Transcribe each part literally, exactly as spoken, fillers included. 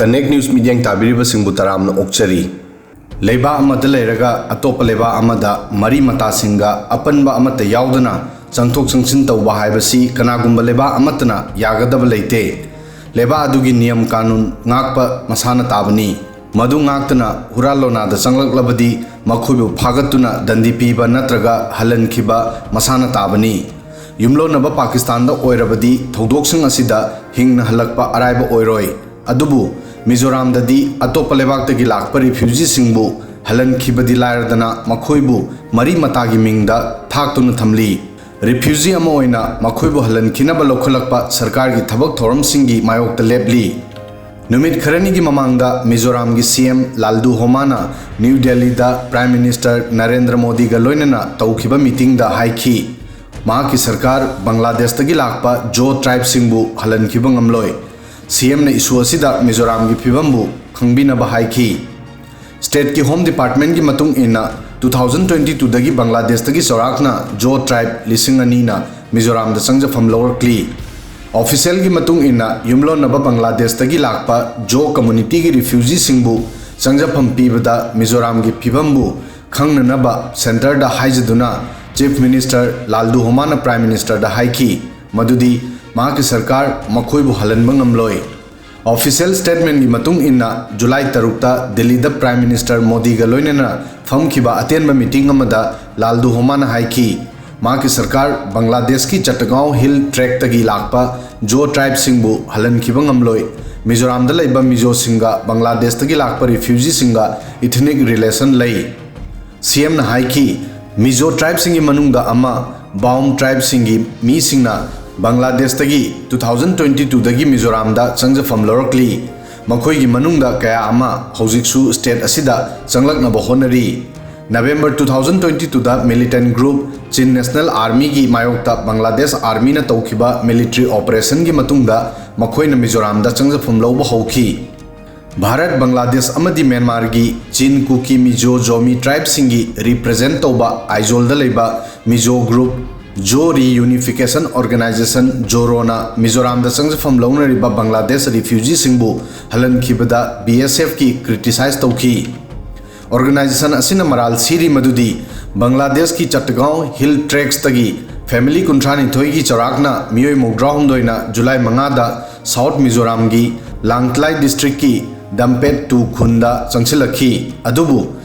Connect News ꯃꯤꯠꯌꯦꯡ ꯇꯥꯕꯤꯔꯤꯕꯁꯤꯡꯕꯨ ꯇꯔꯥꯝꯅ ꯑꯣꯛꯆꯔꯤ꯫ ꯂꯩꯕꯥꯛ ꯑꯃꯗ ꯂꯩꯔꯒ ꯑꯇꯣꯞꯄ ꯂꯩꯕꯥꯛ ꯑꯃꯗ ꯃꯔꯤ ꯃꯇꯥꯁꯤꯡꯒ ꯑꯄꯟꯕ ꯑꯃꯠꯇ ꯌꯥꯎꯗꯅ ꯆꯪꯊꯣꯛ ꯆꯪꯁꯤꯟ ꯇꯧꯕ ꯍꯥꯏꯕꯁꯤ ꯀꯅꯥꯒꯨꯝꯕ ꯂꯩꯕꯥꯛ ꯑꯃꯠꯇꯅ ꯌꯥꯒꯗꯕ ꯂꯩꯇꯦ꯫ ꯂꯩꯕꯥꯛ ꯑꯗꯨꯒꯤ ꯅꯤꯌꯝ ꯀꯥꯅꯨꯟ ꯉꯥꯛꯄ ꯃꯁꯥꯅ ꯇꯥꯕꯅꯤ꯫ ꯃꯗꯨ ꯉꯥꯛꯇꯅ ꯍꯨꯔꯥꯜ ꯂꯣꯅꯥꯗ ꯆꯪꯂꯛꯂꯕꯗꯤ ꯃꯈꯣꯏꯕꯨ ꯐꯥꯒꯠꯇꯨꯅ ꯗꯟꯗꯤ ꯄꯤꯕ ꯅꯠꯇ꯭ꯔꯒ ꯍꯜꯍꯟꯈꯤꯕ ꯃꯁꯥꯅ ꯇꯥꯕꯅꯤ꯫ ꯌꯨꯝꯂꯣꯟꯅꯕ ꯄꯥꯀꯤꯁꯇꯥꯟꯗ ꯑꯣꯏꯔꯕꯗꯤ ꯊꯧꯗꯣꯛꯁꯤꯡ ꯑꯁꯤꯗ ꯍꯤꯡꯅ ꯍꯜꯂꯛꯄ ꯑꯔꯥꯏꯕ ꯑꯣꯏꯔꯣꯏ꯫ ꯑꯗꯨꯕꯨ ꯃꯤꯖꯣꯔꯥꯝꯗꯗꯤ ꯑꯇꯣꯞꯄ ꯂꯩꯕꯥꯛꯇꯒꯤ ꯂꯥꯛꯄ ꯔꯤꯐ꯭ꯌꯨꯖꯤꯁꯤꯡꯕꯨ ꯍꯜꯍꯟꯈꯤꯕꯗꯤ ꯂꯥꯏꯔꯗꯅ ꯃꯈꯣꯏꯕꯨ ꯃꯔꯤ ꯃꯇꯥꯒꯤ ꯃꯤꯡꯗ ꯊꯥꯛꯇꯨꯅ ꯊꯝꯂꯤ꯫ ꯔꯤꯐ꯭ꯌꯨꯖꯤ ꯑꯃ ꯑꯣꯏꯅ ꯃꯈꯣꯏꯕꯨ ꯍꯜꯍꯟꯈꯤꯅꯕ ꯂꯧꯈꯠꯂꯛꯄ ꯁꯔꯀꯥꯔꯒꯤ ꯊꯕꯛ ꯊꯧꯔꯝꯁꯤꯡꯒꯤ ꯃꯥꯌꯣꯛꯇ ꯂꯦꯞꯂꯤ꯫ ꯅꯨꯃꯤꯠ ꯈꯔꯅꯤꯒꯤ ꯃꯃꯥꯡꯗ ꯃꯤꯖꯣꯔꯥꯝꯒꯤ ꯁꯤ ꯑꯦꯝ ꯂꯥꯜꯗꯨ ꯍꯣꯃꯥꯅ ꯅ꯭ꯌꯨ ꯗꯦꯜꯂꯤꯗ ꯄ꯭ꯔꯥꯏꯝ ꯃꯤꯅꯤꯁꯇꯔ ꯅꯔꯦꯟꯗ꯭ꯔ ꯃꯣꯗꯤꯒ ꯂꯣꯏꯅꯅ ꯇꯧꯈꯤꯕ ꯃꯤꯇꯤꯡꯗ ꯍꯥꯏꯈꯤ, ꯃꯍꯥꯛꯀꯤ ꯁꯔꯀꯥꯔ ꯕꯪꯒ꯭ꯂꯥꯗꯦꯁꯇꯒꯤ ꯂꯥꯛꯄ ꯖꯣ ꯇ꯭ꯔꯥꯏꯕꯁꯤꯡꯕꯨ ꯍꯜꯍꯟꯈꯤꯕ ꯉꯝꯂꯣꯏ꯫ ꯁꯤ ꯑꯦꯝꯅ ꯏꯁꯨ ꯑꯁꯤꯗ ꯃꯤꯖꯣꯔꯥꯝꯒꯤ ꯐꯤꯕꯝꯕꯨ ꯈꯪꯕꯤꯅꯕ ꯍꯥꯏꯈꯤ꯫ ꯁ꯭ꯇꯦꯠꯀꯤ ꯍꯣꯝ ꯗꯤꯄꯥꯔꯠꯃꯦꯟꯒꯤ ꯃꯇꯨꯡ ꯏꯟꯅ, ꯇꯨ ꯊꯥꯎꯖꯟ ꯇ꯭ꯋꯦꯟꯇꯤ ꯇꯨꯗꯒꯤ ꯕꯪꯒ꯭ꯂꯥꯗꯦꯁꯇꯒꯤ ꯆꯥꯎꯔꯥꯛꯅ ꯖꯣ ꯇ꯭ꯔꯥꯏꯕ ꯂꯤꯁꯤꯡ ꯑꯅꯤꯅ ꯃꯤꯖꯣꯔꯥꯝꯗ ꯆꯪꯖꯐꯝ ꯂꯧꯔꯛꯂꯤ꯫ ꯑꯣꯐꯤꯁꯤꯌꯦꯜꯒꯤ ꯃꯇꯨꯡ ꯏꯟꯅ, ꯌꯨꯝꯂꯣꯟꯅꯕ ꯕꯪꯒ꯭ꯂꯥꯗꯦꯁꯇꯒꯤ ꯂꯥꯛꯄ ꯖꯣ ꯀꯝꯃꯨꯅꯤꯇꯤꯒꯤ ꯔꯤꯐ꯭ꯌꯨꯖꯤꯁꯤꯡꯕꯨ ꯆꯪꯖꯐꯝ ꯄꯤꯕꯗ ꯃꯤꯖꯣꯔꯥꯝꯒꯤ ꯐꯤꯕꯝꯕꯨ ꯈꯪꯅꯅꯕ ꯁꯦꯟꯇꯔꯗ ꯍꯥꯏꯖꯗꯨꯅ ꯆꯤꯐ ꯃꯤꯅꯤꯁꯇꯔ ꯂꯥꯜꯗꯨ ꯍꯣꯃꯥꯅ ꯄ꯭ꯔꯥꯏꯝ ꯃꯤꯅꯤꯁꯇꯔꯗ ꯍꯥꯏꯈꯤ ꯃꯗꯨꯗꯤ ꯃꯍꯥꯛꯀꯤ ꯁꯔꯀꯥꯔ ꯃꯈꯣꯏꯕꯨ ꯍꯜꯍꯟꯕ ꯉꯝꯂꯣꯏ꯫ ꯑꯣꯐꯤꯁꯤꯌꯦꯜ ꯁ꯭ꯇꯦꯠꯃꯦꯟꯒꯤ ꯃꯇꯨꯡ ꯏꯟꯅ, ꯖꯨꯂꯥꯏ ꯇꯔꯨꯛꯇ ꯗꯤꯜꯂꯤꯗ ꯄ꯭ꯔꯥꯏꯝ ꯃꯤꯅꯤꯁꯇꯔ ꯃꯣꯗꯤꯒ ꯂꯣꯏꯅꯅ ꯐꯝꯈꯤꯕ ꯑꯇꯦꯟꯕ ꯃꯤꯇꯤꯡ ꯑꯃꯗ ꯂꯥꯜꯗꯨ ꯍꯣꯃꯥꯅ ꯍꯥꯏꯈꯤ, ꯃꯍꯥꯛꯀꯤ ꯁꯔꯀꯥꯔ ꯕꯪꯒ꯭ꯂꯥꯗꯦꯁꯀꯤ ꯆꯠꯇꯒꯥꯎ ꯍꯤꯜ ꯇ꯭ꯔꯦꯛꯇꯒꯤ ꯂꯥꯛꯄ ꯖꯣ ꯇ꯭ꯔꯥꯏꯕꯁꯤꯡꯕꯨ ꯍꯜꯍꯟꯈꯤꯕ ꯉꯝꯂꯣꯏ꯫ ꯃꯤꯖꯣꯔꯥꯝꯗ ꯂꯩꯕ ꯃꯤꯖꯣꯁꯤꯡꯒ ꯕꯪꯒ꯭ꯂꯥꯗꯦꯁꯇꯒꯤ ꯂꯥꯛꯄ ꯔꯤꯐ꯭ꯌꯨꯖꯤꯁꯤꯡꯒ ꯏꯊꯅꯤꯛ ꯔꯤꯂꯦꯁꯟ ꯂꯩ꯫ ꯁꯤ ꯑꯦꯝꯅ ꯍꯥꯏꯈꯤ, ꯃꯤꯖꯣ ꯇ꯭ꯔꯥꯏꯕꯁꯤꯡꯒꯤ ꯃꯅꯨꯡꯗ ꯑꯃ, ꯕꯥꯎꯝ ꯇ꯭ꯔꯥꯏꯕꯁꯤꯡꯒꯤ ꯃꯤꯁꯤꯡꯅ ꯕꯪꯒ꯭ꯂꯥꯗꯦꯁꯇꯒꯤ ꯇꯨ ꯊꯥꯎꯖꯟ ꯇ꯭ꯋꯦꯟꯇꯤ ꯇꯨꯗꯒꯤ ꯃꯤꯖꯣꯔꯥꯝꯗ ꯆꯪꯖꯐꯝ ꯂꯧꯔꯛꯂꯤ꯫ ꯃꯈꯣꯏꯒꯤ ꯃꯅꯨꯡꯗ ꯀꯌꯥ ꯑꯃ ꯍꯧꯖꯤꯛꯁꯨ ꯁ꯭ꯇꯦꯠ ꯑꯁꯤꯗ ꯆꯪꯂꯛꯅꯕ ꯍꯣꯠꯅꯔꯤ꯫ ꯅꯕꯦꯝꯕꯔ ꯇꯨ ꯊꯥꯎꯖꯟ ꯇ꯭ꯋꯦꯟꯇꯤ ꯇꯨꯗ ꯃꯤꯂꯤꯇꯦꯟ ꯒ꯭ꯔꯨꯞ ꯆꯤꯟ ꯅꯦꯁꯅꯦꯜ ꯑꯥꯔꯃꯤꯒꯤ ꯃꯥꯌꯣꯛꯇ ꯕꯪꯒ꯭ꯂꯥꯗꯦꯁ ꯑꯥꯔꯃꯤꯅ ꯇꯧꯈꯤꯕ ꯃꯤꯂꯤꯇꯔꯤ ꯑꯣꯄꯔꯦꯁꯟꯒꯤ ꯃꯇꯨꯡꯗ ꯃꯈꯣꯏꯅ ꯃꯤꯖꯣꯔꯥꯝꯗ ꯆꯪꯖꯐꯝ ꯂꯧꯕ ꯍꯧꯈꯤ꯫ ꯚꯥꯔꯠ, ꯕꯪꯒ꯭ꯂꯥꯗꯦꯁ ꯑꯃꯗꯤ ꯃ꯭ꯌꯥꯟꯃꯥꯔꯒꯤ ꯆꯤꯟ, ꯀꯨꯀꯤ, ꯃꯤꯖꯣ, ꯖꯣꯃꯤ ꯇ꯭ꯔꯥꯏꯕꯁꯤꯡꯒꯤ ꯔꯤꯄ꯭ꯔꯖꯦꯟ ꯇꯧꯕ ꯑꯥꯏꯖꯣꯜꯗ ꯂꯩꯕ ꯃꯤꯖꯣ ꯒ꯭ꯔꯨꯞ ꯖꯣ ꯔꯤꯌꯨꯅꯤꯐꯤꯀꯦꯁꯟ ꯑꯣꯔꯒꯅꯥꯏꯖꯦꯁꯟ, ꯖꯣꯔꯣꯅ ꯃꯤꯖꯣꯔꯥꯝꯗ ꯆꯪꯖꯐꯝ ꯂꯧꯅꯔꯤꯕ ꯕꯪꯒ꯭ꯂꯥꯗꯦꯁ ꯔꯤꯐ꯭ꯌꯨꯖꯤꯁꯤꯡꯕꯨ ꯍꯜꯍꯟꯈꯤꯕꯗ ꯕꯤ ꯑꯦꯁ ꯑꯦꯐꯀꯤ ꯀ꯭ꯔꯤꯇꯤꯁꯥꯏꯖ ꯇꯧꯈꯤ꯫ ꯑꯣꯔꯒꯅꯥꯏꯖꯦꯁꯟ ꯑꯁꯤꯅ ꯃꯔꯥꯜ ꯁꯤꯔꯤ ꯃꯗꯨꯗꯤ ꯕꯪꯒ꯭ꯂꯥꯗꯦꯁꯀꯤ ꯆꯠꯇꯒꯥꯎ ꯍꯤꯜ ꯇ꯭ꯔꯦꯛꯁꯇꯒꯤ ꯐꯦꯃꯤꯂꯤ ꯀꯨꯟꯊ꯭ꯔꯥ ꯅꯤꯊꯣꯏꯒꯤ ꯆꯥꯎꯔꯥꯛꯅ ꯃꯤꯑꯣꯏ ꯃꯧꯗ꯭ꯔꯥ ꯍꯨꯝꯗꯣꯏꯅ ꯖꯨꯂꯥꯏ ꯃꯉꯥꯗ ꯁꯥꯎꯠ ꯃꯤꯖꯣꯔꯥꯝꯒꯤ ꯂꯥꯡꯇꯂꯥꯏ ꯗꯤꯁꯇ꯭ꯔꯤꯛꯀꯤ ꯗꯝꯄꯦꯠ ꯇꯨ ꯈꯨꯟꯗ ꯆꯪꯁꯤꯜꯂꯛꯈꯤ꯫ ꯑꯗꯨꯕꯨ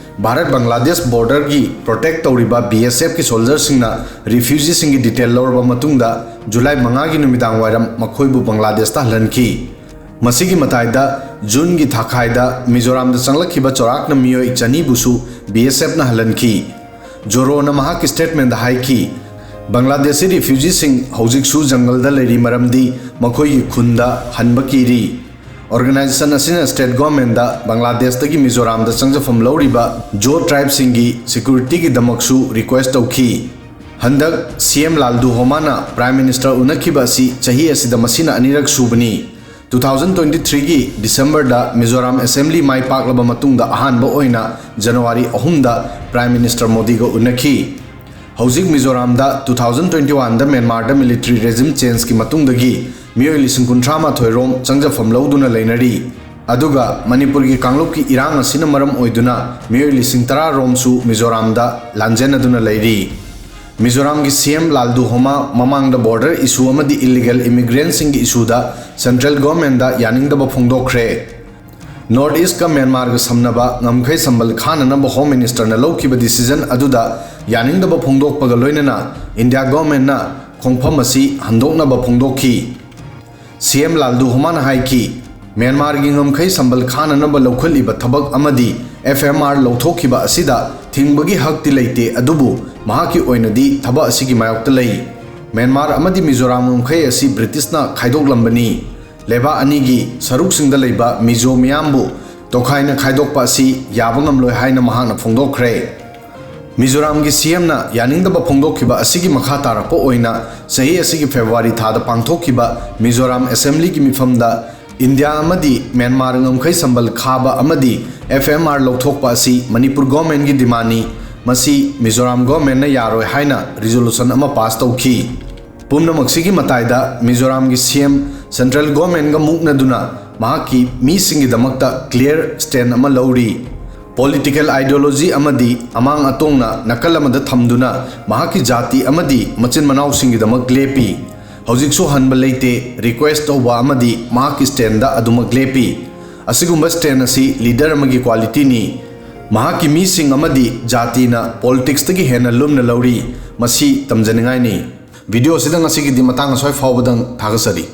ꯚꯥꯔꯠ ꯕꯪꯒ꯭ꯂꯥꯗꯦꯁ ꯕꯣꯔꯗꯔꯒꯤ ꯄ꯭ꯔꯣꯇꯦꯛ ꯇꯧꯔꯤꯕ ꯕꯤ ꯑꯦꯁ ꯑꯦꯐꯀꯤ ꯁꯣꯜꯖꯔꯁꯤꯡꯅ ꯔꯤꯐ꯭ꯌꯨꯖꯤꯁꯤꯡꯒꯤ ꯗꯤꯇꯦꯜ ꯂꯧꯔꯕ ꯃꯇꯨꯡꯗ ꯖꯨꯂꯥꯏ ꯃꯉꯥꯒꯤ ꯅꯨꯃꯤꯗꯥꯡ ꯋꯥꯏꯔꯝ ꯃꯈꯣꯏꯕꯨ ꯕꯪꯒ꯭ꯂꯥꯗꯦꯁꯇ ꯍꯜꯍꯟꯈꯤ꯫ ꯃꯁꯤꯒꯤ ꯃꯇꯥꯏꯗ ꯖꯨꯟꯒꯤ ꯊꯥꯈꯥꯏꯗ ꯃꯤꯖꯣꯔꯥꯝꯗ ꯆꯪꯂꯛꯈꯤꯕ ꯆꯥꯎꯔꯥꯛꯅ ꯃꯤꯑꯣꯏ ꯆꯅꯤꯕꯨꯁꯨ ꯕꯤ ꯑꯦꯁ ꯑꯦꯐꯅ ꯍꯜꯍꯟꯈꯤ꯫ ꯖꯣꯔꯣꯅ ꯃꯍꯥꯛꯀꯤ ꯁ꯭ꯇꯦꯠꯃꯦꯟꯗ ꯍꯥꯏꯈꯤ, ꯕꯪꯒ꯭ꯂꯥꯗꯦꯁꯤ ꯔꯤꯐ꯭ꯌꯨꯖꯤꯁꯤꯡ ꯍꯧꯖꯤꯛꯁꯨ ꯖꯪꯒꯜꯗ ꯂꯩꯔꯤ ꯃꯔꯝꯗꯤ ꯃꯈꯣꯏꯒꯤ ꯈꯨꯟꯗ ꯍꯟꯕ ꯀꯤꯔꯤ꯫ ꯑꯣꯔꯒꯅꯥꯏꯖꯦꯁꯟ ꯑꯁꯤꯅ ꯁ꯭ꯇꯦꯠ ꯒꯣꯔꯃꯦꯟꯗ ꯕꯪꯒ꯭ꯂꯥꯗꯦꯁꯇꯒꯤ ꯃꯤꯖꯣꯔꯥꯝꯗ ꯆꯪꯖꯐꯝ ꯂꯧꯔꯤꯕ ꯖꯣ ꯇ꯭ꯔꯥꯏꯕꯁꯤꯡꯒꯤ ꯁꯦꯀ꯭ꯌꯨꯔꯤꯇꯤꯒꯤꯗꯃꯛꯁꯨ ꯔꯤꯀ꯭ꯋꯦꯁ ꯇꯧꯈꯤ꯫ ꯍꯟꯗꯛ ꯁꯤ ꯑꯦꯝ ꯂꯥꯜꯗꯨ ꯍꯣꯃꯥꯅ ꯄ꯭ꯔꯥꯏꯝ ꯃꯤꯅꯤꯁꯇꯔ ꯎꯅꯈꯤꯕ ꯑꯁꯤ ꯆꯍꯤ ꯑꯁꯤꯗ ꯃꯁꯤꯅ ꯑꯅꯤꯔꯛ ꯁꯨꯕꯅꯤ꯫ ꯇꯨ ꯊꯥꯎꯖꯟ ꯇ꯭ꯋꯦꯟꯇꯤ ꯊ꯭ꯔꯤꯒꯤ ꯗꯤꯁꯦꯝꯕꯔꯗ ꯃꯤꯖꯣꯔꯥꯝ ꯑꯦꯁꯦꯝꯕ꯭ꯂꯤ ꯃꯥꯏ ꯄꯥꯛꯂꯕ ꯃꯇꯨꯡꯗ ꯑꯍꯥꯟꯕ ꯑꯣꯏꯅ ꯖꯅꯋꯥꯔꯤ ꯑꯍꯨꯝꯗ ꯄ꯭ꯔꯥꯏꯝ ꯃꯤꯅꯤꯁꯇꯔ ꯃꯣꯗꯤꯒ ꯎꯅꯈꯤ꯫ ꯍꯧꯖꯤꯛ ꯃꯤꯖꯣꯔꯥꯝꯗ ꯇꯨ ꯊꯥꯎꯖꯟ ꯇ꯭ꯋꯦꯟꯇꯤ ꯋꯥꯟꯗ ꯃ꯭ꯌꯥꯟꯃꯥꯔꯗ ꯃꯤꯂꯤꯇꯔꯤ ꯔꯦꯖꯤꯝ ꯆꯦꯟꯖꯀꯤ ꯃꯇꯨꯡꯗꯒꯤ ꯃꯤꯑꯣꯏ ꯂꯤꯁꯤꯡ ꯀꯨꯟꯊ꯭ꯔꯥ ꯃꯥꯊꯣꯏ ꯔꯣꯝ ꯆꯪꯖꯐꯝ ꯂꯧꯗꯨꯅ ꯂꯩꯅꯔꯤ꯫ ꯑꯗꯨꯒ ꯃꯅꯤꯄꯨꯔꯒꯤ ꯀꯥꯡꯂꯨꯞꯀꯤ ꯏꯔꯥꯡ ꯑꯁꯤꯅ ꯃꯔꯝ ꯑꯣꯏꯗꯨꯅ ꯃꯤꯑꯣꯏ ꯂꯤꯁꯤꯡ ꯇꯔꯥ ꯔꯣꯝꯁꯨ ꯃꯤꯖꯣꯔꯥꯝꯗ ꯂꯥꯟꯖꯦꯟꯅꯗꯨꯅ ꯂꯩꯔꯤ꯫ ꯃꯤꯖꯣꯔꯥꯝꯒꯤ ꯁꯤ ꯑꯦꯝ ꯂꯥꯜꯗꯨ ꯍꯣꯃꯥ ꯃꯃꯥꯡꯗ ꯕꯣꯔꯗꯔ ꯏꯁꯨ ꯑꯃꯗꯤ ꯏꯂꯤꯒꯦꯜ ꯏꯃꯤꯒ꯭ꯔꯦꯟꯁꯤꯡꯒꯤ ꯏꯁꯨꯗ ꯁꯦꯟꯇ꯭ꯔꯦꯜ ꯒꯣꯔꯃꯦꯟꯗ ꯌꯥꯅꯤꯡꯗꯕ ꯐꯣꯡꯗꯣꯛꯈ꯭ꯔꯦ꯫ ꯅꯣꯔꯠ ꯏꯁꯀ ꯃ꯭ꯌꯥꯟꯃꯥꯔꯒ ꯁꯝꯅꯕ ꯉꯝꯈꯩ ꯁꯝꯕꯜ ꯈꯥꯅꯅꯕ ꯍꯣꯝ ꯃꯤꯅꯤꯁꯇꯔꯅ ꯂꯧꯈꯤꯕ ꯗꯤꯁꯤꯖꯟ ꯑꯗꯨꯗ ꯌꯥꯅꯤꯡꯗꯕ ꯐꯣꯡꯗꯣꯛꯄꯒ ꯂꯣꯏꯅꯅ ꯏꯟꯗꯤꯌꯥ ꯒꯣꯔꯃꯦꯟꯅ ꯈꯣꯡꯐꯝ ꯑꯁꯤ ꯍꯟꯗꯣꯛꯅꯕ ꯐꯣꯡꯗꯣꯛꯈꯤ꯫ ꯁꯤ ꯑꯦꯝ ꯂꯥꯜꯗꯨ ꯍꯣꯃꯥꯅ ꯍꯥꯏꯈꯤ, ꯃ꯭ꯌꯥꯟꯃꯥꯔꯒꯤ ꯉꯝꯈꯩ ꯁꯝꯕꯜ ꯈꯥꯅꯅꯕ ꯂꯧꯈꯠꯂꯤꯕ ꯊꯕꯛ ꯑꯃꯗꯤ ꯑꯦꯐ ꯑꯦꯝ ꯑꯥꯔ ꯂꯧꯊꯣꯛꯈꯤꯕ ꯑꯁꯤꯗ ꯊꯤꯡꯕꯒꯤ ꯍꯛꯇꯤ ꯂꯩꯇꯦ, ꯑꯗꯨꯕꯨ ꯃꯍꯥꯛꯀꯤ ꯑꯣꯏꯅꯗꯤ ꯊꯕꯛ ꯑꯁꯤꯒꯤ ꯃꯥꯌꯣꯛꯇ ꯂꯩ꯫ ꯃ꯭ꯌꯥꯟꯃꯥꯔ ꯑꯃꯗꯤ ꯃꯤꯖꯣꯔꯥꯝ ꯉꯝꯈꯩ ꯑꯁꯤ ꯕ꯭ꯔꯤꯇꯤꯁꯅ ꯈꯥꯏꯗꯣꯛꯂꯝꯕꯅꯤ꯫ ꯂꯩꯕꯥꯛ ꯑꯅꯤꯒꯤ ꯁꯔꯨꯛꯁꯤꯡꯗ ꯂꯩꯕ ꯃꯤꯖꯣ ꯃꯤꯌꯥꯝꯕꯨ ꯇꯣꯈꯥꯏꯅ ꯈꯥꯏꯗꯣꯛꯄ ꯑꯁꯤ ꯌꯥꯕ ꯉꯝꯂꯣꯏ ꯍꯥꯏꯅ ꯃꯍꯥꯛꯅ ꯐꯣꯡꯗꯣꯛꯈ꯭ꯔꯦ꯫ ꯃꯤꯖꯣꯔꯥꯝꯒꯤ ꯁꯤ ꯑꯦꯝꯅ ꯌꯥꯅꯤꯡꯗꯕ ꯐꯣꯡꯗꯣꯛꯈꯤꯕ ꯑꯁꯤꯒꯤ ꯃꯈꯥ ꯇꯥꯔꯛꯄ ꯑꯣꯏꯅ ꯆꯍꯤ ꯑꯁꯤꯒꯤ ꯐꯦꯕ꯭ꯔꯨꯋꯥꯔꯤ ꯊꯥꯗ ꯄꯥꯡꯊꯣꯛꯈꯤꯕ ꯃꯤꯖꯣꯔꯥꯝ ꯑꯦꯁꯦꯝꯕ꯭ꯂꯤꯒꯤ ꯃꯤꯐꯝꯗ ꯏꯟꯗꯤꯌꯥ ꯑꯃꯗꯤ ꯃ꯭ꯌꯥꯟꯃꯥꯔ ꯉꯝꯈꯩ ꯁꯝꯕꯜ ꯈꯥꯕ ꯑꯃꯗꯤ ꯑꯦꯐ ꯑꯦꯝ ꯑꯥꯔ ꯂꯧꯊꯣꯛꯄ ꯑꯁꯤ ꯃꯅꯤꯄꯨꯔ ꯒꯣꯔꯃꯦꯟꯒꯤ ꯗꯤꯃꯥꯟꯅꯤ꯫ ꯃꯁꯤ ꯃꯤꯖꯣꯔꯥꯝ ꯒꯣꯔꯃꯦꯟꯅ ꯌꯥꯔꯣꯏ ꯍꯥꯏꯅ ꯔꯤꯖꯣꯂꯨꯁꯟ ꯑꯃ ꯄꯥꯁ ꯇꯧꯈꯤ꯫ ꯄꯨꯝꯅꯃꯛꯁꯤꯒꯤ ꯃꯇꯥꯏꯗ ꯃꯤꯖꯣꯔꯥꯝꯒꯤ ꯁꯤ ꯑꯦꯝ ꯁꯦꯟꯇ꯭ꯔꯦꯜ ꯒꯣꯔꯃꯦꯟꯒ ꯃꯨꯛꯅꯗꯨꯅ ꯃꯍꯥꯛꯀꯤ ꯃꯤꯁꯤꯡꯒꯤꯗꯃꯛꯇ ꯀ꯭ꯂꯤꯌꯔ ꯁ꯭ꯇꯦꯟ ꯑꯃ ꯂꯧꯔꯤ꯫ ꯄꯣꯂꯤꯇꯤꯀꯦꯜ ꯑꯥꯏꯗꯤꯌꯣꯂꯣꯖꯤ ꯑꯃꯗꯤ ꯑꯃꯥꯡ ꯑꯇꯣꯡꯅ ꯅꯥꯀꯜ ꯑꯃꯗ ꯊꯝꯗꯨꯅ ꯃꯍꯥꯛꯀꯤ ꯖꯥꯇꯤ ꯑꯃꯗꯤ ꯃꯆꯤꯟ ꯃꯅꯥꯎꯁꯤꯡꯒꯤꯗꯃꯛ ꯂꯦꯞꯄꯤ꯫ ꯍꯧꯖꯤꯛꯁꯨ ꯍꯟꯕ ꯂꯩꯇꯦ, ꯔꯤꯀ꯭ꯋꯦꯁ ꯇꯧꯕ ꯑꯃꯗꯤ ꯃꯍꯥꯛꯀꯤ ꯁ꯭ꯇꯦꯟꯗ ꯑꯗꯨꯃꯛ ꯂꯦꯞꯄꯤ꯫ ꯑꯁꯤꯒꯨꯝꯕ ꯁ꯭ꯇꯦꯟ ꯑꯁꯤ ꯂꯤꯗꯔ ꯑꯃꯒꯤ ꯀ꯭ꯋꯥꯂꯤꯇꯤꯅꯤ꯫ ꯃꯍꯥꯛꯀꯤ ꯃꯤꯁꯤꯡ ꯑꯃꯗꯤ ꯖꯥꯇꯤꯅ ꯄꯣꯂꯤꯇꯤꯛꯁꯇꯒꯤ ꯍꯦꯟꯅ ꯂꯨꯝꯅ ꯂꯧꯔꯤ꯫ ꯃꯁꯤ ꯇꯝꯖꯅꯤꯡꯉꯥꯏꯅꯤ꯫ ꯚꯤꯗꯤꯑꯣ ꯑꯁꯤꯗ ꯉꯁꯤꯒꯤꯗꯤ ꯃꯇꯥꯡ ꯑꯁ꯭ꯋꯥꯏ ꯐꯥꯎꯕꯗꯪ ꯊꯥꯒꯠꯆꯔꯤ꯫